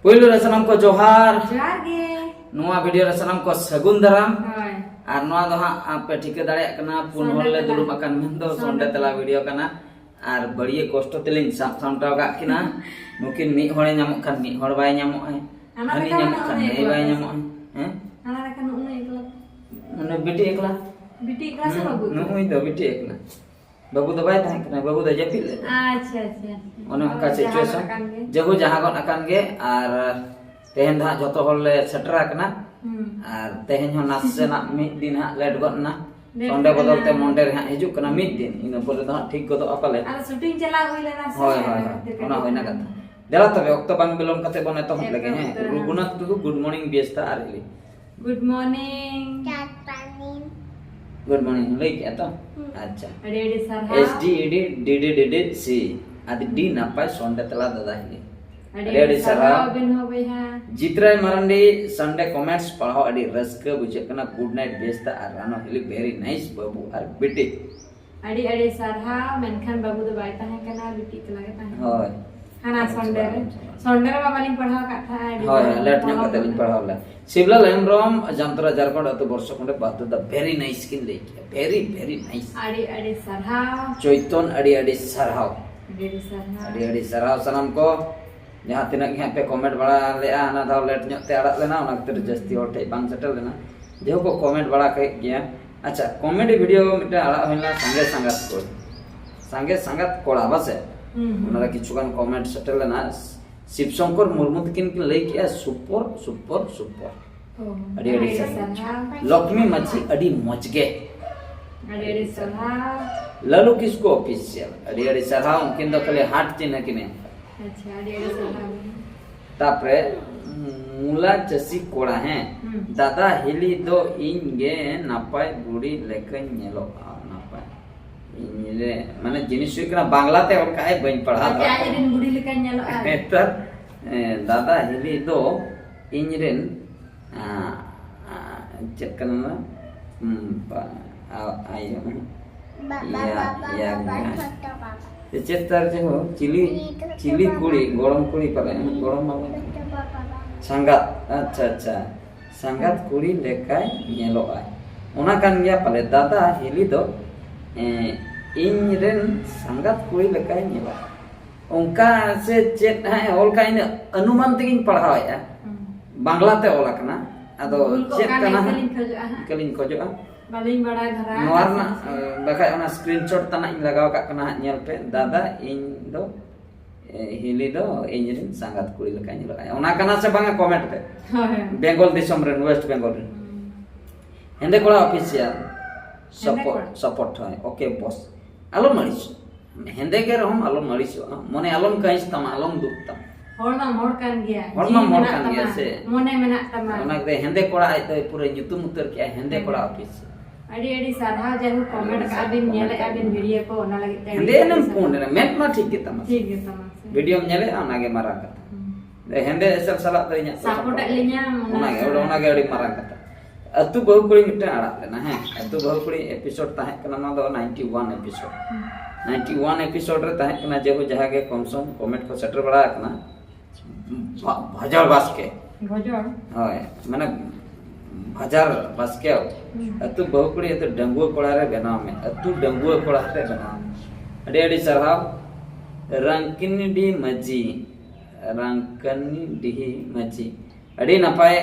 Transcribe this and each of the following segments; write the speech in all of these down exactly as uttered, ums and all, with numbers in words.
ᱯᱩᱭᱞᱩ ᱨᱮ ᱥᱟᱱᱟᱢ ᱠᱚ ᱡᱚᱦᱟᱨ᱾ ᱡᱚᱦᱟᱨ ᱜᱮ᱾ ᱱᱚᱣᱟ ᱵᱷᱤᱰᱤᱭᱳ ᱨᱮ ᱥᱟᱱᱟᱢ ᱠᱚ ᱥᱟᱹᱜᱩᱱ ᱫᱟᱨᱟᱢ᱾ ᱦᱳᱭ᱾ ᱟᱨ ᱱᱚᱣᱟ ᱫᱚ ᱦᱟᱸᱜ ᱟᱯᱮ ᱴᱷᱤᱠᱟᱹ ᱫᱟᱲᱮᱭᱟᱜ ᱠᱟᱱᱟ, ᱯᱩᱱ ᱦᱚᱲ ᱞᱮ ᱫᱩᱲᱩᱵ ᱟᱠᱟᱱ ᱢᱮᱱᱫᱚ ᱥᱚᱱᱰᱮ ᱛᱮᱞᱟ ᱵᱷᱤᱰᱤᱭᱳ ᱠᱟᱱᱟ᱾ ᱟᱨ ᱵᱟᱹᱲᱤᱭᱟᱹ ᱠᱚᱥᱴᱚ ᱛᱮᱞᱤᱧ ᱥᱟᱵ ᱥᱟᱢᱴᱟᱣ ᱠᱟᱜ ᱠᱤᱱᱟ᱾ ᱱᱩᱠᱤᱱ ᱢᱤᱫ ᱦᱚᱲᱮ ᱧᱟᱢᱚᱜ ᱠᱷᱟᱱ ᱢᱤᱫ ᱦᱚᱲ ᱵᱟᱭ ᱧᱟᱢᱚᱜᱼᱟ, ᱦᱟᱹᱱᱤ ᱧᱟᱢᱚᱜ ᱠᱷᱟᱱ ᱱᱟᱹᱭ ᱵᱟᱭ ᱧᱟᱢᱚᱜᱼᱟ᱾ ᱦᱮᱸ? ᱦᱟᱱᱟ ᱞᱮᱠᱟ ᱱᱩᱜᱼᱩ ᱱᱩᱭ ᱮᱠᱞᱟ᱾ ᱩᱱᱤ ᱵᱤᱴᱤ ᱮᱠᱞᱟ᱾ ᱵᱤᱴᱤ ᱮᱠᱞᱟ ᱥᱮ ᱦᱩᱸ, ᱵᱟᱹᱵᱩ? ᱱᱩᱜᱼᱩᱭ ᱫᱚ ᱵᱤᱴᱤ ᱮᱠᱞᱟ᱾ ᱵᱟᱹᱵᱩ ᱫᱚ ᱵᱟᱭ ᱛᱟᱦᱮᱸ ᱠᱟᱱᱟ, ᱵᱟᱹᱵᱩ ᱫᱚ ᱡᱟᱹᱯᱤᱫ ᱞᱮᱫ᱾ ᱟᱪᱪᱷᱟ, ᱟᱪᱪᱷᱟ᱾ ᱚᱱᱮ ᱚᱱᱠᱟ ᱡᱟᱦᱟᱸ situation᱾ ᱜᱚᱫ ᱟᱠᱟᱱ ᱜᱮ᱾ ᱡᱟᱹᱦᱩ ᱡᱟᱦᱟᱸ ᱜᱚᱫ ᱟᱠᱟᱱ ᱜᱮ, ᱟᱨ ᱛᱮᱦᱮᱧ ᱫᱚ ᱦᱟᱸᱜ ᱡᱚᱛᱚ ᱦᱚᱲ ᱞᱮ ᱥᱮᱴᱮᱨ ᱟᱠᱟᱱᱟ᱾ ᱦᱩᱸ᱾ ᱟᱨ ᱛᱮᱦᱮᱧ ᱦᱚᱸ ᱱᱟᱥᱮᱱᱟᱜ ᱢᱤᱫ ᱫᱤᱱ ᱦᱟᱸᱜ ᱞᱮᱴ ᱜᱚᱫ ᱮᱱᱟ᱾ ᱞᱮᱴ ᱥᱚᱱᱰᱮ ᱵᱚᱫᱚᱞ ᱛᱮ ᱟᱠᱟᱱᱟ᱾ ᱢᱚᱱᱰᱮ ᱨᱮ ᱦᱟᱸᱜ ᱦᱤᱡᱩᱜ ᱠᱟᱱᱟ ᱢᱤᱫ ᱫᱤᱱ, ᱤᱱᱟᱹ ᱯᱚᱨᱮ ᱫᱚ ᱦᱟᱸᱜ ᱴᱷᱤᱠ ᱜᱚᱫᱚᱜᱼᱟ ᱯᱟᱞᱮ᱾ ᱟᱨ ᱥᱩᱴᱤᱝ ᱪᱟᱞᱟᱣ ᱦᱩᱭ ᱞᱮᱱᱟ ᱥᱮ, ᱦᱳᱭ, ᱦᱳᱭ, ᱦᱳᱭ᱾ ᱚᱱᱟ ᱠᱷᱟᱹᱛᱤᱨ ᱚᱱᱟ ᱠᱟᱹᱴᱤᱡ ᱦᱩᱭᱱᱟ ᱠᱟᱛᱷᱟ᱾ ᱫᱮᱞᱟ ᱛᱚᱵᱮ, ᱚᱠᱛᱚ ᱵᱟᱝ ᱵᱤᱞᱚᱢ ᱠᱟᱛᱮ ᱵᱚᱱ ᱮᱛᱚᱦᱚᱵ ᱞᱮᱜᱮ, ᱦᱮᱸ? ᱮᱛᱚᱦᱚᱵ ᱩᱛᱟᱹᱨᱟ᱾ ᱨᱚᱜᱷᱩᱱᱟᱛᱷ ᱴᱩᱰᱩ, good morning ᱵᱮᱥᱛᱟ ᱟᱨ ᱤᱞᱤ᱾ Good morning. ᱪᱟᱛᱟᱱᱤ᱾ Good morning ᱞᱟᱹᱭ ᱠᱮᱜᱼᱟ ᱛᱚ? ᱦᱩᱸ᱾ ᱟᱪᱪᱷᱟ᱾ ᱟᱹᱰᱤ ᱟᱹᱰᱤ ᱥᱟᱨᱦᱟᱣ᱾ S D E D, D D D D C᱾ ᱟᱹᱰᱤ ᱟᱹᱰᱤ ᱱᱟᱯᱟᱭ ᱥᱚᱱᱰᱮ ᱛᱮᱞᱟ ᱫᱟᱫᱟ ᱦᱤᱞᱤ᱾ ᱟᱹᱰᱤ ᱟᱹᱰᱤ ᱟᱹᱰᱤ ᱥᱟᱨᱦᱟᱣ᱾ ᱥᱟᱨᱦᱟᱣ ᱟᱹᱵᱤᱱ ᱦᱚᱸ ᱵᱚᱭᱦᱟ᱾ ᱡᱤᱛᱨᱟᱭ ᱢᱟᱨᱟᱱᱰᱤ, Sunday comments ᱯᱟᱲᱦᱟᱣ ᱟᱹᱰᱤ ᱨᱟᱹᱥᱠᱟᱹ ᱵᱩᱡᱷᱟᱹᱜ ᱠᱟᱱᱟ᱾ Good night ᱵᱮᱥᱛᱟ ᱟᱨ ᱨᱟᱱᱚ ᱦᱤᱞᱤ, very nice ᱵᱟᱹᱵᱩ ᱟᱨ ᱵᱤᱴᱤ᱾ ᱟᱹᱰᱤ ᱟᱹᱰᱤ ᱥᱟᱨᱦᱟᱣ, ᱢᱮᱱᱠᱷᱟᱱ ᱵᱟᱹᱵᱩ ᱫᱚ ᱵᱟᱭ ᱛᱟᱦᱮᱸ ᱠᱟᱱᱟ, ᱵᱤᱴᱤ ᱮᱠᱞᱟ ᱜᱮ ᱛᱟᱦᱮᱸ ᱠᱟᱱᱟ᱾ ᱦᱳᱭ᱾ ᱦᱟᱱᱟ ᱟᱪᱪᱷᱟ, ᱥᱚᱱᱰᱮ ᱨᱮ᱾ ᱟᱪᱪᱷᱟ᱾ ᱥᱚᱱᱰᱮ ᱨᱮᱢᱟ ᱵᱟᱹᱞᱤᱧ ᱯᱟᱲᱦᱟᱣ ᱟᱠᱟᱫ ᱛᱟᱦᱮᱸᱫ, ᱟᱹᱰᱤ ᱦᱳᱭ, ᱦᱳᱭ, ᱞᱮᱴ ᱧᱚᱜ ᱠᱟᱛᱮ ᱞᱤᱧ ᱯᱟᱲᱦᱟᱣ ᱞᱮᱫᱟ᱾ ᱥᱤᱵᱞᱟᱞ ᱦᱮᱢᱵᱨᱚᱢ, ᱡᱟᱢᱛᱚᱨᱟ ᱡᱷᱟᱲᱠᱷᱚᱸᱰ ᱟᱹᱛᱩ ᱵᱚᱨᱥᱚ ᱠᱷᱚᱸᱰᱮ ᱵᱟᱫᱽᱫᱷᱚᱛᱟ, very nice ᱠᱤᱱ ᱞᱟᱹᱭ ᱠᱮᱜᱼᱟ, very, very nice᱾ ᱟᱹᱰᱤ ᱟᱹᱰᱤ ᱥᱟᱨᱦᱟᱣ᱾ ᱪᱳᱭᱛᱚᱱ, ᱟᱹᱰᱤ ᱟᱹᱰᱤ ᱥᱟᱨᱦᱟᱣ᱾ ᱟᱹᱰᱤ ᱟᱹᱰᱤ ᱥᱟᱨᱦᱟᱣ᱾ ᱟᱹᱰᱤ ᱟᱹᱰᱤ ᱥᱟᱨᱦᱟᱣ ᱥᱟᱱᱟᱢ ᱠᱚ, ᱡᱟᱦᱟᱸ ᱛᱤᱱᱟᱹᱜ ᱜᱮ ᱦᱟᱸᱜ ᱯᱮ ᱠᱚᱢᱮᱱᱴ ᱵᱟᱲᱟ ᱞᱮᱜᱼᱟ, ᱦᱟᱱᱟ ᱫᱷᱟᱣ ᱞᱮᱴ ᱧᱚᱜ ᱛᱮ ᱟᱲᱟᱜ ᱞᱮᱱᱟ, ᱚᱱᱟ ᱠᱷᱟᱹᱛᱤᱨ ᱡᱟᱹᱥᱛᱤ ᱦᱚᱲ ᱴᱷᱮᱡ ᱵᱟᱝ ᱥᱮᱴᱮᱨ ᱞᱮᱱᱟ᱾ ᱡᱮᱦᱳᱠ ᱠᱚ ᱠᱚᱢᱮᱱᱴ ᱵᱟᱲᱟ ᱠᱮᱫ ᱜᱮᱭᱟ᱾ ᱟᱪᱪᱷᱟ, ᱠᱚᱢᱮᱰᱤ ᱵᱷᱤᱰᱤᱭᱳ ᱢᱤᱫᱴᱮᱱ ᱟᱲᱟᱜ ᱦᱩᱭ ᱞᱮᱱᱟ, ᱥᱟᱸᱜᱮ ᱥᱟᱸᱜᱟᱛ ᱠᱚ, ᱥᱟᱸᱜᱮ ᱥᱟᱸᱜᱟᱛ ᱠᱚᱲᱟ ᱵᱟᱥᱮ? ᱦᱩᱸ, ᱦᱩᱸ᱾ ᱚᱱᱟᱨᱮ ᱠᱤᱪᱷᱩᱜᱟᱱ ᱠᱚᱢᱮᱱᱴ ᱥᱮᱴᱮᱨ ᱞᱮᱱᱟ᱾ ᱥᱤᱵ ᱥᱚᱝᱠᱚᱨ ᱢᱩᱨᱢᱩ ᱛᱟᱹᱠᱤᱱ ᱠᱤᱱ ᱞᱟᱹᱭ ᱠᱮᱜᱼᱟ, "ᱥᱩᱯᱚᱨ, ᱥᱩᱯᱚᱨ, ᱥᱩᱯᱚᱨ᱾" ᱚ, ᱟᱹᱰᱤ ᱟᱹᱰᱤ ᱟᱹᱰᱤ ᱥᱟᱨᱦᱟᱣ᱾ ᱥᱟᱨᱦᱟᱣ᱾ ᱞᱚᱠᱷᱢᱤ ᱢᱟᱹᱡᱷᱤ, ᱟᱹᱰᱤ ᱢᱚᱡᱽ ᱜᱮ᱾ ᱟᱹᱰᱤ ᱟᱹᱰᱤ ᱥᱟᱨᱦᱟᱣ᱾ ᱞᱟᱞᱩ ᱠᱤᱥᱠᱩ ᱚᱯᱷᱤᱥᱤᱭᱟᱞ, ᱟᱹᱰᱤ ᱟᱹᱰᱤ ᱥᱟᱨᱦᱟᱣ᱾ ᱩᱱᱠᱤᱱ ᱫᱚ ᱠᱷᱟᱹᱞᱤ ᱦᱟᱨᱴ ᱪᱤᱱᱦᱟᱹ ᱠᱤᱱ ᱮᱢ᱾ ᱟᱪᱪᱷᱟ, ᱟᱹᱰᱤ ᱟᱹᱰᱤ ᱥᱟᱨᱦᱟᱣ᱾ ᱛᱟᱯᱚᱨᱮ, ᱢᱩᱞᱟ ᱪᱟᱹᱥᱤ ᱠᱚᱲᱟ, ᱦᱮᱸ᱾ ᱦᱩᱸ᱾ ᱫᱟᱫᱟ ᱦᱤᱞᱤ ᱫᱚ ᱤᱧ ᱜᱮ ᱱᱟᱯᱟᱭ ᱵᱩᱲᱤ ᱞᱮᱠᱟᱧ ᱧᱮᱞᱚᱜᱼᱟ, ᱱᱟᱯᱟᱭ᱾ ᱤᱧ ᱨᱮ, ᱢᱟᱱᱮ, ᱡᱤᱱᱤᱥ ᱦᱩᱭᱩᱜ ᱠᱟᱱᱟ, ᱵᱟᱝᱞᱟ ᱛᱮ ᱚᱞ ᱠᱟᱜᱼᱟᱭ, ᱵᱟᱹᱧ ᱯᱟᱲᱦᱟᱣ ᱟᱪᱪᱷᱟ, ᱫᱟᱲᱮᱭᱟᱜ ᱟᱡ ᱠᱟᱱᱟ᱾ ᱨᱮᱱ ᱵᱩᱲᱤ ᱞᱮᱠᱟᱧ ᱧᱮᱞᱚᱜᱼᱟ᱾ ᱱᱮᱛᱟᱨ, ᱮ, ᱫᱟᱫᱟ ᱦᱤᱞᱤ ᱫᱚ ᱤᱧ ᱨᱮᱱ, ᱟ, ᱟ, ᱪᱮᱫ ᱠᱟᱱᱟ ᱱᱚᱣᱟ? ᱦᱩᱸ, ᱵᱟ-, ᱟ-, ᱟᱭᱳ᱾ ᱵᱟᱵᱟ, ᱤᱭᱟ, ᱵᱟᱵᱟ, ᱤᱭᱟ, ᱵᱟᱵᱟ, ᱤᱭᱟ᱾ ᱪᱷᱳᱴᱳ ᱵᱟᱵᱟ᱾ ᱪᱮᱫ ᱛᱟᱨ ᱪᱮ ᱦᱚᱸ, ᱪᱤᱞᱤ, ᱪᱷᱳᱴᱳ ᱪᱤᱞᱤ ᱵᱟᱵᱟ᱾ ᱠᱩᱲᱤ, ᱜᱚᱲᱚᱢ ᱠᱩᱲᱤ ᱯᱟᱞᱮ, ᱦᱩᱸ, ᱜᱚᱲᱚᱢ ᱵᱟᱵᱟ᱾ ᱪᱷᱳᱴᱳ ᱥᱟᱸᱜᱟᱛ, ᱟᱪᱪᱷᱟ, ᱟᱪᱪᱷᱟ᱾ ᱥᱟᱸᱜᱟᱛ ᱠᱩᱲᱤ ᱞᱮᱠᱟᱭ ᱧᱮᱞᱚᱜᱼᱟᱭ᱾ ᱚᱱᱟ ᱠᱟᱱ ᱜᱮᱭᱟ ᱯᱟᱞᱮ, ᱫᱟᱫᱟ ᱦᱤᱞᱤ ᱫᱚ, ᱮᱸ, ᱤᱧ ᱨᱮᱱ ᱥᱟᱸᱜᱟᱛ ᱠᱩᱲᱤ ᱞᱮᱠᱟᱭ ᱧᱮᱞᱚᱜᱼᱟ᱾ ᱚᱱᱠᱟ ᱥᱮ ᱪᱮᱫ ᱦᱟᱸᱜ ᱮ ᱚᱞ ᱠᱟᱜ, ᱤᱱᱟᱹ ᱚᱱᱩᱢᱟᱱ ᱛᱮᱜᱤᱧ ᱯᱟᱲᱦᱟᱣᱮᱫᱼᱟ᱾ ᱦᱩᱸ᱾ ᱵᱟᱝᱞᱟ ᱛᱮ ᱚᱞ ᱟᱠᱟᱱᱟ᱾ ᱟᱫᱚ ᱵᱷᱩᱞ ᱠᱚᱜ ᱪᱮᱫ ᱠᱷᱟᱱ ᱠᱟᱱᱟ ᱤᱠᱟᱹ ᱦᱟᱸᱜ? ᱞᱤᱧ ᱠᱷᱚᱡᱚᱜᱼᱟ ᱦᱟᱸᱜ᱾ ᱤᱠᱟᱹ ᱞᱤᱧ ᱠᱷᱚᱡᱚᱜᱼᱟ᱾ ᱵᱟᱹᱞᱤᱧ ᱵᱟᱲᱟᱭ ᱫᱷᱟᱨᱟ ᱱᱚᱣᱟ ᱟᱠᱟᱫ ᱨᱮᱱᱟᱜ, ᱛᱟᱦᱮᱸᱫ ᱥᱮ᱾ ᱮ, ᱵᱟᱠᱷᱟᱡ ᱚᱱᱟ screenshot ᱛᱟᱱᱟᱜ ᱤᱧ ᱞᱟᱜᱟᱣ ᱠᱟᱜ ᱠᱟᱱᱟ ᱦᱟᱸᱜ, ᱧᱮᱞ ᱯᱮ᱾ ᱫᱟᱫᱟ, ᱤᱧ ᱫᱚ, ᱮ, ᱦᱤᱞᱤ ᱫᱚ ᱤᱧ ᱨᱮᱱ ᱥᱟᱸᱜᱟᱛ ᱠᱩᱲᱤ ᱞᱮᱠᱟᱧ ᱧᱮᱞᱚᱜᱼᱟ᱾ ᱚᱱᱟ ᱠᱟᱱᱟ ᱥᱮ ᱵᱟᱝᱟ, comment ᱯᱮ᱾ ᱦᱳᱭ᱾ ᱵᱮᱝᱜᱚᱞ ᱫᱤᱥᱚᱢ ᱨᱮᱱ, West Bengal ᱨᱮᱱ᱾ ᱦᱩᱸ᱾ ᱦᱮᱸᱫᱮ ᱠᱚᱲᱟ official᱾ ᱦᱮᱸᱫᱮ support, ᱠᱚᱲᱟ᱾ Support, ᱦᱳᱭ᱾ OK boss᱾ ᱟᱞᱚᱢ ᱟᱹᱲᱤᱥᱚᱜ᱾ ᱦᱮᱸᱫᱮ ᱜᱮ ᱨᱮᱦᱚᱸᱢ ᱟᱞᱚᱢ ᱟᱹᱲᱤᱥᱚᱜᱼᱟ, ᱢᱚᱱᱮ ᱟᱞᱚᱢ ᱠᱟᱹᱦᱤᱥ ᱛᱟᱢᱟ, ᱟᱞᱚᱢ ᱫᱩᱠ ᱛᱟᱢᱟ᱾ ᱦᱚᱲ ᱢᱟᱢ ᱦᱚᱲ ᱠᱟᱱ ᱜᱮᱭᱟ, ᱦᱚᱲ ᱡᱤᱣᱤ ᱢᱟᱢ ᱦᱚᱲ ᱢᱮᱱᱟᱜ ᱠᱟᱱ ᱛᱟᱢᱟ, ᱜᱮᱭᱟ ᱥᱮ᱾ ᱢᱚᱱᱮ ᱢᱮᱱᱟᱜ ᱛᱟᱢᱟ᱾ ᱚᱱᱟ ᱠᱟᱛᱮ ᱦᱮᱸᱫᱮ ᱠᱚᱲᱟ ᱟᱡ ᱫᱚᱭ ᱯᱩᱨᱟᱹ ᱧᱩᱛᱩᱢ ᱩᱛᱟᱹᱨ ᱠᱮᱜᱼᱟ, ᱦᱮᱸᱫᱮ ᱦᱮᱸ᱾ ᱠᱚᱲᱟ office᱾ ᱟᱹᱰᱤ ᱟᱹᱰᱤ ᱥᱟᱨᱦᱟᱣ, ᱡᱟᱭᱦᱳᱠ, comment ᱠᱟᱜᱼᱟ ᱵᱤᱱ, ᱧᱮᱞᱮᱜᱼᱟ ᱵᱤᱱ video ᱠᱚ, ᱚᱱᱟ ᱞᱟᱹᱜᱤᱫ ᱛᱮ ᱟᱹᱰᱤ ᱦᱮᱸᱫᱮ ᱟᱹᱰᱤ ᱮᱱᱮᱢ ᱥᱟᱨᱦᱟᱣ᱾ ᱯᱩᱸᱰ ᱮᱱᱟ, ᱢᱮᱫ ᱢᱟ ᱴᱷᱤᱠ ᱜᱮ ᱛᱟᱢᱟ ᱥᱮ᱾ ᱴᱷᱤᱠ ᱜᱮ ᱛᱟᱢᱟ ᱥᱮ᱾ Videoᱢ ᱧᱮᱞᱮᱜᱼᱟ, ᱚᱱᱟ ᱜᱮ ᱢᱟᱨᱟᱝ ᱠᱟᱛᱷᱟ᱾ ᱦᱩᱸ᱾ ᱦᱮᱸᱫᱮ ᱮᱥᱮᱞ ᱥᱟᱞᱟᱜ ᱫᱚ ᱤᱧᱟᱹᱜ ᱫᱚ ᱥᱟᱯᱳᱨᱴ ᱮᱫ ᱞᱤᱧᱟᱢ, ᱚᱱᱟ ᱚᱱᱟ ᱜᱮ, ᱚᱱᱟ ᱜᱮ ᱟᱹᱰᱤ ᱢᱟᱨᱟᱝ ᱠᱟᱛᱷᱟ᱾ ᱟᱹᱛᱩ ᱵᱟᱹᱦᱩ ᱠᱩᱲᱤ ᱢᱤᱫᱴᱟᱝ ᱟᱲᱟᱜ ᱞᱮᱱᱟ, ᱦᱮᱸ, ᱟᱹᱛᱩ ᱵᱟᱹᱦᱩ ᱠᱩᱲᱤ episode ᱛᱟᱦᱮᱸ ᱠᱟᱱᱟ, ᱱᱚᱣᱟ ᱫᱚ ninety one episode᱾ ᱦᱩᱸ᱾ Ninety one episode ᱨᱮ ᱛᱟᱦᱮᱸ ᱠᱟᱱᱟ, ᱡᱮᱦᱳ ᱡᱟᱦᱟᱸ ᱜᱮ ᱠᱚᱢ ᱥᱚᱢ comment ᱠᱚ ᱥᱮᱴᱮᱨ ᱵᱟᱲᱟ ᱟᱠᱟᱱᱟ, ᱵᱷᱟ-, ᱵᱷᱟᱡᱟᱲ ᱵᱟᱥᱠᱮ᱾ ᱵᱷᱟᱡᱟᱲ? ᱦᱳᱭ, ᱢᱟᱱᱮ ᱵᱷᱟᱡᱟᱨ ᱵᱟᱥᱠᱮ᱾ ᱦᱩᱸ᱾ ᱟᱹᱛᱩ ᱵᱟᱹᱦᱩ ᱠᱩᱲᱤ ᱟᱹᱛᱩ ᱰᱟᱺᱜᱩᱣᱟᱹ ᱠᱚᱲᱟ ᱨᱮ ᱵᱮᱱᱟᱣ ᱢᱮ, ᱟᱹᱛᱩ ᱰᱟᱺᱜᱩᱣᱟᱹ ᱠᱚᱲᱟ ᱨᱮ ᱵᱮᱱᱟᱣ ᱢᱮ᱾ ᱟᱹᱰᱤ ᱟᱹᱰᱤ ᱥᱟᱨᱦᱟᱣ᱾ ᱨᱟᱝᱠᱤᱱᱤᱰᱤ ᱢᱟᱹᱡᱷᱤ, ᱨᱟᱝᱠᱟᱹᱱᱤᱰᱤᱦᱤ ᱢᱟᱹᱡᱷᱤ᱾ ᱟᱹᱰᱤ ᱱᱟᱯᱟᱭ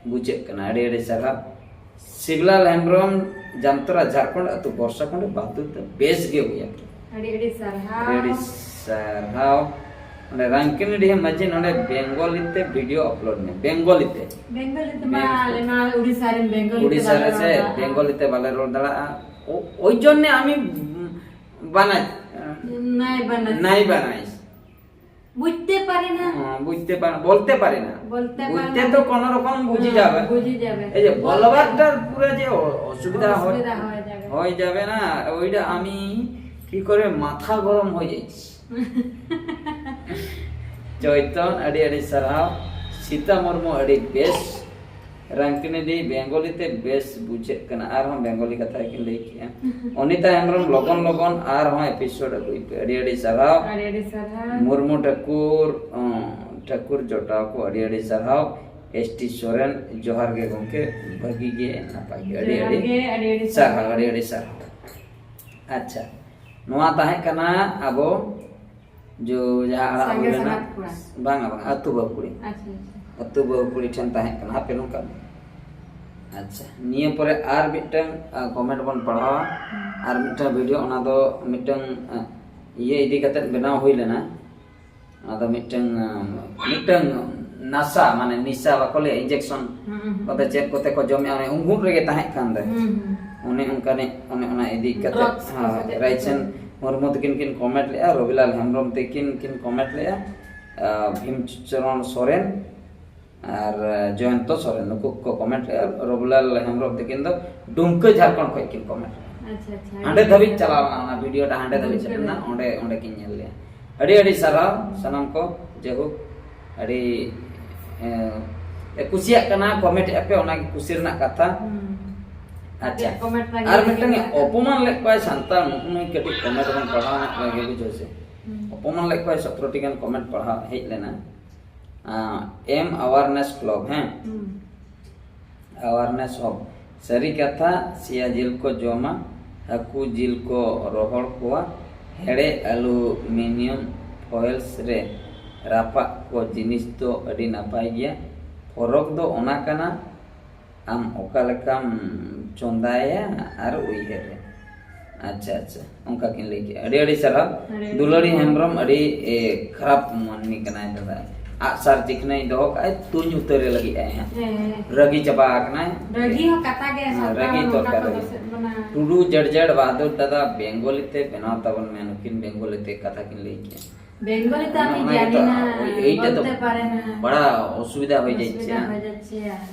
ᱵᱩᱡᱷᱟᱹᱜ ᱠᱟᱱᱟ, ᱟᱹᱰᱤ ᱟᱹᱰᱤ ᱥᱟᱨᱦᱟᱣ᱾ ᱥᱤᱵᱞᱟᱞ ᱦᱮᱢᱵᱨᱚᱢ, ᱡᱟᱢᱛᱟᱨᱟ, ᱡᱷᱟᱲᱠᱷᱚᱸᱰ ᱟᱹᱛᱩ ᱵᱚᱨᱥᱟ ᱠᱷᱚᱸᱰ ᱵᱟᱫᱩ ᱫᱚ ᱵᱮᱥ ᱜᱮ ᱦᱩᱭ ᱟᱠᱟᱱᱟ᱾ ᱟᱹᱰᱤ ᱟᱹᱰᱤ ᱥᱟᱨᱦᱟᱣ᱾ ᱟᱹᱰᱤ ᱟᱹᱰᱤ ᱥᱟᱨᱦᱟᱣ᱾ ᱚᱸᱰᱮ ᱨᱟᱝᱠᱤᱱᱤᱰᱤᱦᱤ ᱢᱟᱹᱡᱷᱤ, ᱱᱚᱰᱮ ᱵᱮᱝᱜᱚᱞᱤ ᱛᱮ video upload ᱢᱮ, ᱵᱮᱝᱜᱚᱞᱤ ᱛᱮ᱾ ᱵᱮᱝᱜᱚᱞᱤ ᱛᱮ ᱢᱟ ᱵᱮᱝ-, ᱟᱞᱮ ᱢᱟ ᱩᱲᱤᱥᱥᱟ ᱨᱮᱱ ᱵᱮᱝᱜᱚᱞᱤ ᱛᱮ ᱩᱲᱤᱥᱥᱟ ᱵᱟᱞᱮ ᱨᱮ ᱥᱮ ᱨᱚᱲ ᱫᱟ᱾ ᱵᱮᱝᱜᱚᱞᱤ ᱛᱮ ᱵᱟᱞᱮ ᱨᱚᱲ ᱫᱟᱲᱮᱭᱟᱜᱼᱟ᱾ ᱳ-, ওই জন্যে আমি, উম, বানাই, নাই বানাই। নাই বানাই। বুঝতে পারি না। হ্যাঁ, বুঝতে পার-, বলতে পারি না। বলতে বুঝতে পারি না। তো কোনো রকম বুঝে হ্যাঁ, যাবে। বুঝে যাবে। এই যে বলতে বলবারটার পুরো যে অ-, অসুবিধা হয়, অসুবিধা হয়ে যাবে। হয়ে যাবে না, ওইটা আমি কি করে মাথা গরম হয়ে যাচ্ছি। ᱪᱚᱭᱛᱚᱱ, ᱟᱹᱰᱤ ᱟᱹᱰᱤ ᱥᱟᱨᱦᱟᱣ᱾ ᱥᱤᱛᱟ ᱢᱩᱨᱢᱩ, ᱟᱹᱰᱤ ᱵᱮᱥ᱾ ᱨᱟᱝᱠᱤᱱᱤᱰᱤ ᱵᱮᱝᱜᱚᱞᱤ ᱛᱮ ᱵᱮᱥ ᱵᱩᱡᱷᱟᱹᱜ ᱠᱟᱱᱟ᱾ ᱟᱨᱦᱚᱸ ᱵᱮᱝᱜᱚᱞᱤ ᱠᱟᱛᱷᱟ ᱜᱮᱠᱤᱱ ᱞᱟᱹᱭ ᱠᱮᱜᱼᱟ᱾ ᱚᱱᱤᱛᱟ ᱦᱮᱢᱵᱨᱚᱢ, ᱞᱚᱜᱚᱱ ᱞᱚᱜᱚᱱ ᱟᱨᱦᱚᱸ episode ᱟᱹᱜᱩᱭ ᱯᱮ᱾ ᱟᱹᱰᱤ ᱟᱹᱰᱤ ᱥᱟᱨᱦᱟᱣ᱾ ᱟᱹᱰᱤ ᱟᱹᱰᱤ ᱥᱟᱨᱦᱟᱣ᱾ ᱢᱩᱨᱢᱩ ᱴᱷᱟᱹᱠᱩᱨ, ᱚᱸ, ᱴᱷᱟᱹᱠᱩᱨ ᱡᱚᱴᱟᱣ ᱠᱚ, ᱟᱹᱰᱤ ᱟᱹᱰᱤ ᱥᱟᱨᱦᱟᱣ᱾ ᱮᱥ ᱴᱤ ᱥᱚᱨᱮᱱ, ᱡᱚᱦᱟᱨ ᱜᱮ ᱜᱚᱢᱠᱮ, ᱵᱷᱟᱹᱜᱤ ᱜᱮ, ᱱᱟᱯᱟᱭ ᱜᱮ, ᱟᱹᱰᱤ ᱡᱚᱦᱟᱨ ᱟᱹᱰᱤ ᱜᱮ, ᱟᱹᱰᱤ ᱟᱹᱰᱤ ᱥᱟᱨᱦᱟᱣ, ᱥᱟᱨᱦᱟᱣ᱾ ᱟᱹᱰᱤ ᱟᱹᱰᱤ ᱥᱟᱨᱦᱟᱣ᱾ ᱟᱪᱪᱷᱟ, ᱱᱚᱣᱟ ᱛᱟᱦᱮᱸ ᱠᱟᱱᱟ ᱟᱵᱚ ᱡᱚ ᱡᱟᱦᱟᱸ ᱟᱲᱟᱜ ᱥᱟᱸᱜᱮ ᱦᱩᱭ ᱞᱮᱱᱟ᱾ ᱥᱟᱸᱜᱟᱛ ᱠᱚᱲᱟ᱾ ᱵᱟᱝᱟ, ᱵᱟᱝᱟ, ᱟᱹᱛᱩ ᱵᱟᱹᱦᱩ ᱠᱩᱲᱤ᱾ ᱟᱪᱪᱷᱟ, ᱟᱪᱪᱷᱟ᱾ ᱟᱹᱛᱩ ᱵᱟᱹᱦᱩ ᱠᱩᱲᱤ ᱴᱷᱮᱱ ᱛᱟᱦᱮᱸ ᱠᱟᱱᱟ, ᱦᱟᱯᱮ ᱱᱚᱝᱠᱟ ᱢᱮ᱾ ᱟᱪᱪᱷᱟ, ᱱᱤᱭᱟᱹ ᱯᱚᱨᱮ ᱟᱨ ᱢᱤᱫᱴᱟᱝ, ᱟ, comment ᱵᱚᱱ ᱯᱟᱲᱦᱟᱣᱟ᱾ ᱦᱩᱸ᱾ ᱟᱨ ᱢᱤᱫᱴᱟᱝ video, ᱚᱱᱟ ᱫᱚ ᱢᱤᱫᱴᱟᱝ, ᱟ, ᱤᱭᱟᱹ ᱤᱫᱤ ᱠᱟᱛᱮᱫ ᱵᱮᱱᱟᱣ ᱦᱩᱭ ᱞᱮᱱᱟ᱾ ᱚᱱᱟ ᱫᱚ ᱢᱤᱫᱴᱟᱝ, ᱟᱸ, ᱢᱤᱫᱴᱟᱝ ᱱᱟᱥᱟ, ᱢᱟᱱᱮ ᱱᱤᱥᱟ ᱵᱟᱠᱚ ᱞᱟᱹᱭᱟ, injection ᱦᱩᱸ, ᱦᱩᱸ᱾ ᱠᱚᱛᱮ ᱪᱮᱫ ᱠᱚᱛᱮ ᱠᱚ ᱡᱚᱢᱮᱜᱼᱟ, ᱚᱱᱮ ᱩᱱᱜᱩᱨ ᱨᱮᱜᱮ ᱛᱟᱦᱮᱸ ᱠᱟᱱ ᱫᱚ᱾ ᱦᱩᱸ, ᱦᱩᱸ᱾ ᱚᱱᱮ ᱚᱱᱠᱟᱱᱤᱡ, ᱚᱱᱮ ᱚᱱᱟ ᱤᱫᱤ ᱠᱟᱛᱮ, drugs ᱠᱚ ᱦᱳᱭ, ᱥᱮ ᱪᱮᱫ ᱨᱟᱭᱪᱟᱸᱫᱽ ᱠᱚ? ᱢᱩᱨᱢᱩ ᱛᱟᱹᱠᱤᱱ ᱠᱤᱱ comment ᱞᱮᱜᱼᱟ, ᱨᱚᱵᱤᱞᱟᱞ ᱦᱮᱢᱵᱨᱚᱢ ᱛᱟᱹᱠᱤᱱ ᱠᱤᱱ comment ᱞᱮᱜᱼᱟ, ᱟᱸ, ᱵᱷᱤᱢ ᱪᱚᱨᱚᱱ ᱥᱚᱨᱮᱱ ᱟᱨ, ᱟᱸ, ᱡᱚᱭᱚᱱᱛᱚ ᱥᱚᱨᱮᱱ, ᱱᱩᱠᱩ ᱠᱚ comment ᱞᱮᱜᱼᱟ᱾ ᱨᱚᱵᱤᱞᱟᱞ ᱦᱮᱢᱵᱨᱚᱢ ᱛᱟᱹᱠᱤᱱ ᱫᱚ ᱰᱩᱢᱠᱟᱹ, ᱡᱷᱟᱨᱠᱷᱚᱸᱰ ᱠᱷᱚᱱ ᱠᱤᱱ comment ᱞᱮᱜᱼᱟ᱾ ᱟᱪᱪᱷᱟ, ᱟᱪᱪᱷᱟ᱾ ᱦᱟᱸᱰᱮ ᱫᱷᱟᱹᱵᱤᱡ ᱪᱟᱞᱟᱣ ᱞᱮᱱᱟ, ᱚᱱᱟ video ᱴᱟ ᱦᱟᱸᱰᱮ ᱫᱷᱟᱹᱵᱤᱡ ᱰᱩᱢᱠᱟᱹ ᱥᱮᱴᱮᱨ ᱞᱮᱱᱟ, ᱫᱷᱟᱹᱵᱤᱡ᱾ ᱚᱸᱰᱮ, ᱚᱸᱰᱮ ᱠᱤᱱ ᱧᱮᱞ ᱞᱮᱜᱼᱟ᱾ ᱟᱹᱰᱤ ᱟᱹᱰᱤ ᱥᱟᱨᱦᱟᱣ ᱥᱟᱱᱟᱢ ᱠᱚ, ᱡᱟᱭᱦᱳᱠ, ᱟᱹᱰᱤ, ᱮ, ᱮ, ᱠᱩᱥᱤᱭᱟᱜ ᱠᱟᱱᱟ, comment ᱮᱜᱼᱟ ᱯᱮ, ᱚᱱᱟ ᱜᱮ ᱠᱩᱥᱤ ᱨᱮᱱᱟᱜ ᱠᱟᱛᱷᱟ᱾ ᱦᱩᱸ᱾ ᱟᱪᱪᱷᱟ᱾ ᱪᱮᱫ comment ᱨᱮᱱᱟᱜ ᱟᱨ ᱧᱮᱞ ᱢᱤᱫᱴᱟᱝ ᱠᱟᱱᱟ? ᱚᱯᱚᱢᱟᱱ ᱞᱮᱫ ᱠᱚᱣᱟᱭ ᱥᱟᱱᱛᱟᱲ, ᱱᱩᱜᱼᱩ ᱱᱩᱭ ᱠᱟᱹᱴᱤᱡ comment ᱵᱚᱱ ᱯᱟᱲᱦᱟᱣ ᱧᱚᱜ ᱞᱮᱜᱮ, ᱵᱩᱡᱷᱟᱹᱣ ᱥᱮ᱾ ᱦᱩᱸ᱾ ᱚᱯᱚᱢᱟᱱ ᱞᱮᱫ ᱠᱚᱣᱟᱭ, ᱥᱚᱛᱨᱚ ᱴᱤ ᱜᱟᱱ comment ᱯᱟᱲᱦᱟᱣ ᱦᱮᱡ ᱞᱮᱱᱟ᱾ ᱟᱸ, M Awareness Club, ᱦᱮᱸ? ᱦᱩᱸ᱾ Awareness ᱦᱚᱸ᱾ ᱥᱟᱹᱨᱤ ᱠᱟᱛᱷᱟ, ᱥᱮᱭᱟ ᱡᱤᱞ ᱠᱚ ᱡᱚᱢᱟ, ᱦᱟᱹᱠᱩ ᱡᱤᱞ ᱠᱚ ᱨᱚᱦᱚᱲ ᱠᱚᱣᱟ, ᱦᱮᱲᱮ aluminium foils ᱨᱮ ᱨᱟᱯᱟᱜ ᱠᱚ ᱡᱤᱱᱤᱥ ᱫᱚ ᱟᱹᱰᱤ ᱱᱟᱯᱟᱭ ᱜᱮᱭᱟ᱾ ᱯᱷᱚᱨᱚᱠ ᱫᱚ ᱚᱱᱟ ᱠᱟᱱᱟ, ᱟᱢ ᱚᱠᱟ ᱞᱮᱠᱟᱢ ᱪᱚᱸᱫᱟᱭᱟ ᱟᱨ ᱩᱭᱦᱟᱹᱨ ᱨᱮ᱾ ᱟᱪᱪᱷᱟ, ᱟᱪᱪᱷᱟ, ᱚᱱᱠᱟ ᱠᱤᱱ ᱞᱟᱹᱭ ᱠᱮᱜᱼᱟ᱾ ᱟᱹᱰᱤ ᱟᱹᱰᱤ ᱥᱟᱨᱦᱟᱣ᱾ ᱟᱹᱰᱤ ᱟᱹᱰᱤ ᱫᱩᱞᱟᱹᱲᱤ ᱥᱟᱨᱦᱟᱣ᱾ ᱦᱮᱢᱵᱨᱚᱢ ᱟᱹᱰᱤ, ᱮ, ᱠᱷᱟᱨᱟᱯ ᱢᱟᱹᱱᱢᱤ ᱠᱟᱱᱟᱭ ᱫᱟᱫᱟ᱾ ᱟᱜᱼᱥᱟᱨ ᱪᱤᱠᱷᱱᱟᱹᱭ ᱫᱚᱦᱚ ᱠᱟᱜᱼᱟᱭ, ᱛᱩᱧ ᱩᱛᱟᱹᱨᱮ ᱞᱟᱹᱜᱤᱫ ᱟᱭ ᱦᱟᱸᱜ᱾ ᱦᱮᱸ, ᱦᱮᱸ᱾ ᱨᱟᱹᱜᱤ ᱪᱟᱵᱟ ᱟᱠᱟᱱᱟᱭ᱾ ᱨᱟᱹᱜᱤ ᱦᱚᱸ ᱠᱟᱛᱷᱟ ᱜᱮ, ᱦᱮᱸ, ᱥᱟᱱᱛᱟᱲ ᱨᱟᱹᱜᱤ ᱦᱚᱲ ᱱᱚᱝᱠᱟ ᱫᱚᱨᱠᱟᱨ ᱠᱚ ᱨᱟᱹᱜᱤ᱾ ᱫᱚᱥᱮᱫ ᱵᱚᱱᱟ᱾ ᱴᱩᱰᱩ ᱡᱮᱲ ᱡᱮᱲ ᱵᱟᱦᱟᱫᱩᱨ ᱫᱟᱫᱟ, ᱵᱮᱝᱜᱚᱞᱤ ᱛᱮ ᱵᱮᱱᱟᱣ ᱛᱟᱵᱚᱱ ᱢᱮ, ᱱᱩᱠᱤᱱ ᱵᱮᱝᱜᱚᱞᱤ ᱛᱮ ᱠᱟᱛᱷᱟ ᱠᱤᱱ ᱞᱟᱹᱭ ᱠᱮᱜᱼᱟ᱾ ᱵᱮᱝᱜᱚᱞᱤ ᱛᱮ ᱟᱹᱰᱤ ᱚᱱᱟ ᱜᱮᱛᱚ, ᱡᱟᱹᱞᱤᱱᱟ, ᱳᱭ, ᱮᱭᱴᱟ ᱫᱚ ᱵᱚᱞᱛᱮ ᱯᱟᱨᱮ ᱱᱟ᱾ ᱵᱟᱲᱟ ᱚᱥᱩᱵᱤᱫᱷᱟ ᱦᱚᱭ ᱡᱟᱭᱪᱷᱮ, ᱚᱥᱩᱵᱤᱫᱷᱟ ᱦᱮᱸ? ᱦᱚᱭ ᱡᱟᱭᱪᱷᱮ,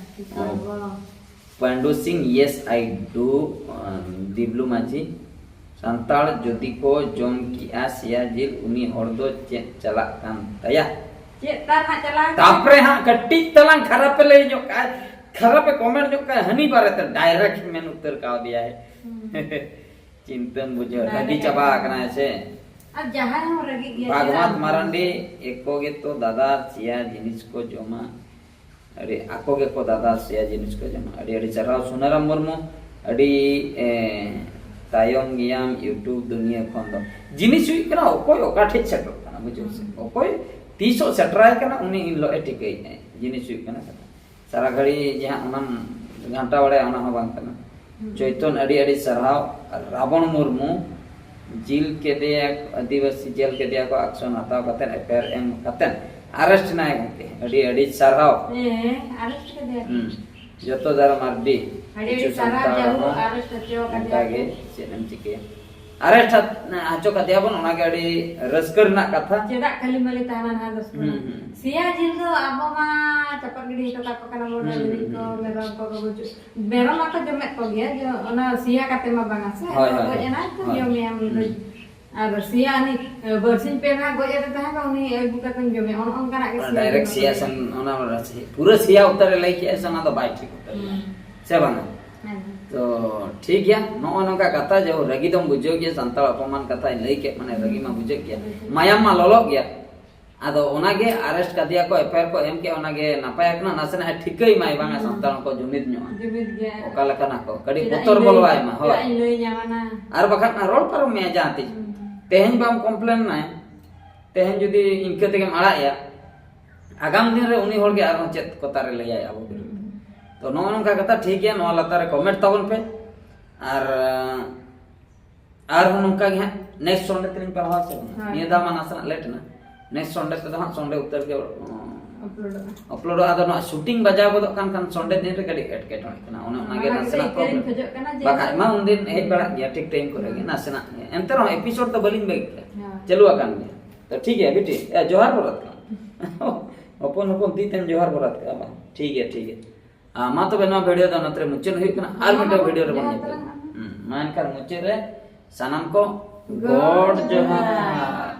ᱦᱮᱸ᱾ ᱚ᱾ ᱯᱟᱱᱰᱩ ᱥᱤᱝ, yes, I do, ᱟᱸ, ᱫᱤᱵᱞᱩ ᱢᱟᱹᱡᱷᱤ, ᱥᱟᱱᱛᱟᱲ ᱡᱩᱫᱤ ᱠᱚ ᱡᱚᱢ ᱠᱮᱜᱼᱟ ᱥᱮᱭᱟ ᱡᱤᱞ, ᱩᱱᱤ ᱦᱚᱲ ᱫᱚ ᱪᱮᱫ ᱪᱟᱞᱟᱜ ᱠᱟᱱ ᱛᱟᱭᱟ? ᱪᱮᱫ ᱛᱟᱨ ᱦᱟᱸᱜ ᱪᱟᱞᱟᱣ ᱠᱟᱱᱟ? ᱛᱟᱯᱚᱨᱮ ᱦᱟᱸᱜ ᱠᱟᱹᱴᱤᱡ ᱛᱟᱞᱟᱝ ᱠᱷᱟᱨᱟᱯᱮ ᱞᱟᱹᱭ ᱧᱚᱜ ᱠᱟᱜᱼᱟ, ᱠᱷᱟᱨᱟᱯᱮ comment ᱧᱚᱜ ᱠᱟᱜᱼᱟ, ᱦᱟᱹᱱᱤ ᱵᱟᱨᱮᱛᱮ direct ᱢᱮᱱ ᱩᱛᱟᱹᱨ ᱠᱟᱣᱫᱮᱭᱟᱭ᱾ ᱦᱩᱸ᱾ ᱪᱤᱱᱛᱟᱹᱢ ᱵᱩᱡᱷᱟᱹᱣ, direct ᱦᱟᱹᱰᱤ ᱪᱟᱵᱟ ᱮᱠᱫᱚᱢ᱾ ᱟᱠᱟᱱᱟᱭ ᱥᱮ? ᱟᱨ ᱡᱟᱦᱟᱸᱭ ᱦᱚᱸ ᱨᱮᱸᱜᱮᱡ ᱜᱮᱭᱟ, ᱵᱷᱟᱜᱽᱣᱟᱛ ᱪᱮᱫᱟᱜ ᱮᱢ ᱢᱟᱨᱟᱱᱰᱤ, ᱮᱠᱚ ᱜᱮᱛᱚ ᱫᱟᱫᱟ ᱥᱮᱭᱟ ᱡᱤᱱᱤᱥ ᱠᱚ ᱡᱚᱢᱟ᱾ ᱟᱹᱰᱤ, ᱟᱠᱚ ᱜᱮᱠᱚ ᱫᱟᱫᱟ ᱥᱮᱭᱟ ᱡᱤᱱᱤᱥ ᱠᱚ ᱡᱚᱢᱟ᱾ ᱟᱹᱰᱤ ᱟᱹᱰᱤ ᱥᱟᱨᱦᱟᱣ ᱥᱩᱱᱟᱨᱟᱢ ᱢᱩᱨᱢᱩ, ᱟᱹᱰᱤ ᱮ, ᱛᱟᱭᱚᱢ ᱜᱮᱭᱟᱢ YouTube ᱫᱩᱱᱤᱭᱟᱹ ᱠᱷᱚᱱ ᱫᱚ᱾ ᱡᱤᱱᱤᱥ ᱦᱩᱭᱩᱜ ᱠᱟᱱᱟ ᱚᱠᱚᱭ ᱚᱠᱟ ᱴᱷᱮᱡ ᱥᱮᱴᱮᱨᱚᱜ ᱠᱟᱱᱟ, ᱵᱩᱡᱷᱟᱹᱣ ᱥᱮ? ᱚᱠᱚᱭ ᱛᱤᱥᱚᱜ ᱥᱮᱴᱮᱨᱟᱭ ᱠᱟᱱᱟ ᱩᱱᱤ ᱤᱱ ᱦᱤᱞᱳᱜ ᱮ ᱴᱷᱤᱠᱟᱹᱭᱮᱫᱼᱟᱭ᱾ ᱡᱤᱱᱤᱥ ᱦᱩᱭᱩᱜ ᱠᱟᱱᱟ ᱠᱟᱛᱷᱟ᱾ ᱥᱟᱨᱟ ᱜᱷᱟᱹᱲᱤ ᱡᱟᱦᱟᱸ ᱚᱱᱟᱢ ᱜᱷᱟᱱᱴᱟ ᱵᱟᱲᱟᱭᱟ ᱚᱱᱟ ᱦᱚᱸ ᱵᱟᱝ ᱠᱟᱱᱟ᱾ ᱦᱩᱸ᱾ ᱪᱳᱭᱛᱚᱱ, ᱟᱹᱰᱤ ᱟᱹᱰᱤ ᱥᱟᱨᱦᱟᱣ᱾ ᱨᱟᱵᱚᱬ ᱢᱩᱨᱢᱩ, ᱡᱤᱞ ᱠᱮᱫᱮᱭᱟ, ᱟᱹᱫᱤᱵᱟᱹᱥᱤ ᱡᱮᱞ ᱠᱮᱫᱮᱭᱟ ᱠᱚ, action ᱦᱟᱛᱟᱣ ᱠᱟᱛᱮ, FIR ᱮᱢ ᱠᱟᱛᱮ arrest ᱮᱱᱟᱭ ᱜᱚᱢᱠᱮ᱾ ᱟᱹᱰᱤ ᱟᱹᱰᱤ ᱥᱟᱨᱦᱟᱣ᱾ ᱦᱮᱸ, arrest ᱠᱮᱫᱮᱭᱟ ᱠᱚ᱾ ᱦᱩᱸ᱾ ᱡᱚᱛᱚ ᱫᱷᱟᱨᱟ ᱢᱟᱨᱰᱤ, ᱟᱹᱰᱤ ᱟᱹᱰᱤ ᱠᱤᱪᱷᱩ ᱥᱟᱨᱦᱟᱣ, ᱥᱟᱱᱛᱟᱲ ᱡᱟᱭᱦᱳᱠ, ᱦᱚᱸ arrest ᱦᱚᱪᱚ ᱠᱟᱫᱮᱭᱟ ᱚᱱᱠᱟ ᱠᱚ᱾ ᱜᱮ, ᱪᱮᱫ ᱮᱢ ᱪᱤᱠᱟᱹᱭᱟ? arrest ᱦᱟᱛ-, ᱦᱚᱪᱚ ᱠᱟᱫᱮᱭᱟ ᱵᱚᱱ, ᱚᱱᱟ ᱜᱮ ᱟᱹᱰᱤ ᱨᱟᱹᱥᱠᱟᱹ ᱨᱮᱱᱟᱜ ᱠᱟᱛᱷᱟ᱾ ᱪᱮᱫᱟᱜ ᱠᱷᱟᱹᱞᱤ ᱢᱟᱹᱞᱤ ᱛᱟᱦᱮᱱᱟ ᱱᱟᱦᱟᱜ ᱫᱚᱥ ᱯᱚᱱᱨᱚ? ᱦᱩᱸ, ᱦᱩᱸ᱾ ᱥᱮᱭᱟ ᱡᱤᱞ ᱫᱚ ᱟᱵᱚ ᱢᱟ ᱪᱟᱯᱟᱫ ᱜᱤᱰᱤ ᱦᱚᱴᱚ ᱠᱟᱠᱚ ᱠᱟᱱᱟ ᱵᱚᱱ, ᱦᱩᱸ, ᱰᱟᱹᱝᱨᱤ ᱦᱩᱸ, ᱠᱚ, ᱦᱩᱸ᱾ ᱢᱮᱨᱚᱢ ᱠᱚ, ᱜᱩᱡᱩᱜ, ᱢᱮᱨᱚᱢ ᱢᱟᱠᱚ ᱡᱚᱢᱮᱫ ᱠᱚᱜᱮᱭᱟ, ᱡᱚ-, ᱚᱱᱟ ᱥᱮᱭᱟ ᱠᱟᱛᱮ ᱢᱟ ᱵᱟᱝᱟ ᱥᱮ, ᱦᱳᱭ, ᱦᱳᱭ, ᱜᱚᱡ ᱦᱳᱭ᱾ ᱮᱱᱟᱭ ᱛᱚ ᱦᱳᱭ᱾ ᱡᱚᱢᱮᱭᱟᱢ ᱩᱱᱤ ᱫᱚ᱾ ᱦᱩᱸ᱾ ᱟᱨ ᱥᱮᱭᱟ ᱩᱱᱤ, ᱮ, ᱵᱟᱨᱥᱤᱧ ᱯᱮ ᱢᱟᱦᱟ ᱜᱚᱡ ᱟᱫᱮ ᱛᱟᱦᱮᱸ ᱠᱚ, ᱩᱱᱤ ᱟᱹᱜᱩ ᱠᱟᱛᱮᱢ ᱡᱚᱢᱮᱭᱟ, ᱚᱱᱮ ᱚᱱᱠᱟᱱᱟᱜ ᱜᱮ ᱚᱱᱟ ᱥᱮᱭᱟ direct ᱡᱚᱢ ᱥᱮᱭᱟ ᱠᱟᱛᱮ᱾ ᱥᱮᱱ, ᱚᱱᱟ ᱚᱱᱟ ᱥᱮ-, ᱯᱩᱨᱟᱹ ᱥᱮᱭᱟ ᱩᱛᱟᱹᱨ ᱮ ᱞᱟᱹᱭ ᱠᱮᱜᱼᱟ ᱥᱮ, ᱚᱱᱟ ᱫᱚ ᱵᱟᱭ ᱴᱷᱤᱠ ᱩᱛᱟᱹᱨ ᱜᱮᱭᱟ᱾ ᱦᱩᱸ᱾ ᱥᱮ ᱵᱟᱝᱟ? ᱦᱮᱸ᱾ ᱛᱚ, ᱴᱷᱤᱠ ᱜᱮᱭᱟ, ᱱᱚᱜᱼᱚ ᱱᱚᱝᱠᱟ ᱠᱟᱛᱷᱟ ᱡᱮ ᱨᱟᱹᱜᱤ ᱫᱚᱢ ᱵᱩᱡᱷᱟᱹᱣ ᱜᱮᱭᱟ, ᱥᱟᱱᱛᱟᱲ ᱚᱯᱚᱢᱟᱱ ᱠᱟᱛᱷᱟᱧ ᱞᱟᱹᱭ ᱠᱮᱫ, ᱢᱟᱱᱮ ᱨᱟᱹᱜᱤ ᱢᱟ ᱵᱩᱡᱷᱟᱹᱜ ᱜᱮᱭᱟ, ᱵᱩᱡᱷᱟᱹᱜ ᱜᱮᱭᱟ᱾ ᱢᱟᱭᱟᱢ ᱢᱟ ᱞᱚᱞᱚᱜ ᱜᱮᱭᱟ᱾ ᱟᱫᱚ ᱚᱱᱟᱜᱮ arrest ᱠᱟᱫᱮᱭᱟ ᱠᱚ, FIR ᱠᱚ ᱮᱢ ᱠᱮᱫ, ᱚᱱᱟᱜᱮ ᱱᱟᱯᱟᱭ ᱠᱟᱱᱟ, ᱱᱟᱥᱮᱱᱟᱜ ᱮ ᱴᱷᱤᱠᱟᱹᱭ ᱢᱟᱭ ᱵᱟᱝᱟ, ᱦᱩᱸ᱾ ᱥᱟᱱᱛᱟᱲ ᱦᱚᱸᱠᱚ ᱡᱩᱢᱤᱫ ᱧᱚᱜᱼᱟ᱾ ᱡᱩᱢᱤᱫ ᱜᱮᱭᱟ᱾ ᱚᱠᱟ ᱞᱮᱠᱟᱱᱟ ᱠᱚ, ᱠᱟᱹᱴᱤᱡ ᱪᱮᱫᱟᱜ ᱵᱚᱛᱚᱨ ᱤᱧ ᱵᱚᱞᱚ ᱞᱟᱹᱭ, ᱟᱭ ᱢᱟ, ᱦᱳᱭ᱾ ᱪᱮᱫᱟᱜ ᱤᱧ ᱞᱟᱹᱭ ᱧᱟᱢᱟ ᱱᱟ? ᱟᱨ ᱵᱟᱠᱷᱟᱱ ᱨᱚᱲ ᱯᱟᱨᱚᱢ ᱢᱮᱭᱟ ᱡᱟᱦᱟᱸ ᱛᱤᱥ᱾ ᱦᱩᱸ᱾ ᱛᱮᱦᱮᱧ ᱵᱟᱢ complain ᱱᱟᱭ, ᱛᱮᱦᱮᱧ ᱡᱩᱫᱤ ᱤᱱᱠᱟᱹ ᱛᱮᱜᱮᱢ ᱟᱲᱟᱜ ᱮᱭᱟ, ᱟᱜᱟᱢ ᱫᱤᱱ ᱨᱮ ᱩᱱᱤ ᱦᱚᱲ ᱜᱮ ᱟᱨᱦᱚᱸ ᱪᱮᱫ ᱠᱚᱛᱟ ᱨᱮ ᱞᱟᱹᱭᱟᱭ ᱟᱵᱚ ᱵᱤᱨᱩᱫᱷ᱾ ᱦᱩᱸ᱾ ᱛᱚ, ᱱᱚᱜᱼᱚ ᱱᱚᱝᱠᱟ ᱠᱟᱛᱷᱟ, ᱴᱷᱤᱠ ᱜᱮᱭᱟ, ᱱᱚᱣᱟ ᱞᱟᱛᱟᱨ ᱨᱮ comment ᱛᱟᱵᱚᱱ ᱯᱮ᱾ ᱟᱨ, ᱟᱨᱦᱚᱸ ᱱᱚᱝᱠᱟ ᱜᱮ ᱦᱟᱸᱜ next Sunday ᱛᱮᱞᱤᱧ ᱯᱟᱲᱦᱟᱣᱟ ᱥᱮ ᱵᱟᱝ? ᱦᱳᱭ᱾ ᱱᱤᱭᱟᱹ ᱫᱷᱟᱣ ᱢᱟ ᱱᱟᱥᱮᱱᱟᱜ late ᱮᱱᱟ᱾ next Sunday ᱛᱮᱫᱚ ᱦᱟᱸᱜ Sunday ᱩᱛᱟᱹᱨ ᱜᱮ, ᱚ, uploadᱚᱜᱼᱟ᱾ uploadᱚᱜᱼᱟ᱾ ᱟᱫᱚ ᱱᱚᱣᱟ shooting ᱵᱟᱡᱟᱣ ᱜᱚᱫᱚᱜ ᱠᱟᱱ ᱠᱷᱟᱱ Sunday ᱫᱤᱱ ᱨᱮ ᱠᱟᱹᱴᱤᱡ ᱮᱴᱠᱮᱴᱚᱬᱮᱜ ᱠᱟᱱᱟ, ᱚᱱᱮ ᱚᱱᱟ ᱜᱮ ᱚᱱᱟ ᱠᱷᱟᱹᱛᱤᱨ ᱱᱟᱥᱮᱱᱟᱜ ᱤᱠᱟᱹ ᱞᱤᱧ problem᱾ ᱠᱷᱚᱡᱚᱜ ᱠᱟᱱᱟ ᱡᱮ ᱵᱟᱠᱷᱟᱡ ᱢᱟ ᱩᱱᱫᱤᱱ ᱦᱮᱡ ᱵᱟᱲᱟᱜ ᱜᱮᱭᱟ, ᱴᱷᱤᱠ time ᱠᱚᱨᱮ ᱜᱮ, ᱦᱩᱸ᱾ ᱱᱟᱥᱮᱱᱟᱜ ᱜᱮ᱾ ᱮᱱᱛᱮ ᱨᱮᱦᱚᱸ episode ᱫᱚ ᱵᱟᱹᱞᱤᱧ ᱵᱟᱹᱜᱤ ᱠᱟᱜᱼᱟ᱾ ᱦᱮᱸ᱾ ᱪᱟᱹᱞᱩ ᱟᱠᱟᱱ ᱜᱮᱭᱟ᱾ ᱛᱚ, ᱴᱷᱤᱠ ᱜᱮᱭᱟ, ᱵᱤᱴᱤ᱾ ᱮ, ᱡᱚᱦᱟᱨ ᱵᱚᱨᱟᱛ ᱠᱟᱜ᱾ ᱦᱚᱯᱚᱱ ᱦᱚᱯᱚᱱ ᱛᱤ ᱛᱮᱢ ᱡᱚᱦᱟᱨ ᱵᱚᱨᱟᱛ ᱠᱟᱜᱼᱟ, ᱵᱟᱝ? ᱴᱷᱤᱠ ᱜᱮᱭᱟ, ᱴᱷᱤᱠ ᱜᱮᱭᱟ᱾ ᱟ, ᱢᱟ ᱛᱚᱵᱮ, ᱱᱚᱣᱟ video ᱫᱚ ᱱᱚᱛᱮ ᱨᱮ ᱢᱩᱪᱟᱹᱫ ᱦᱩᱭᱩᱜ ᱠᱟᱱᱟ᱾ ᱟᱨ ᱢᱤᱫᱴᱟᱝ video ᱨᱮᱵᱚᱱ ᱧᱟᱯᱟᱢᱟ᱾ ᱦᱩᱸ, ᱢᱟ ᱮᱱᱠᱷᱟᱱ ᱢᱩᱪᱟᱹᱫ ᱨᱮ ᱥᱟᱱᱟᱢ ᱠᱚ ᱜᱚᱰ ᱡᱚᱦᱟᱨ᱾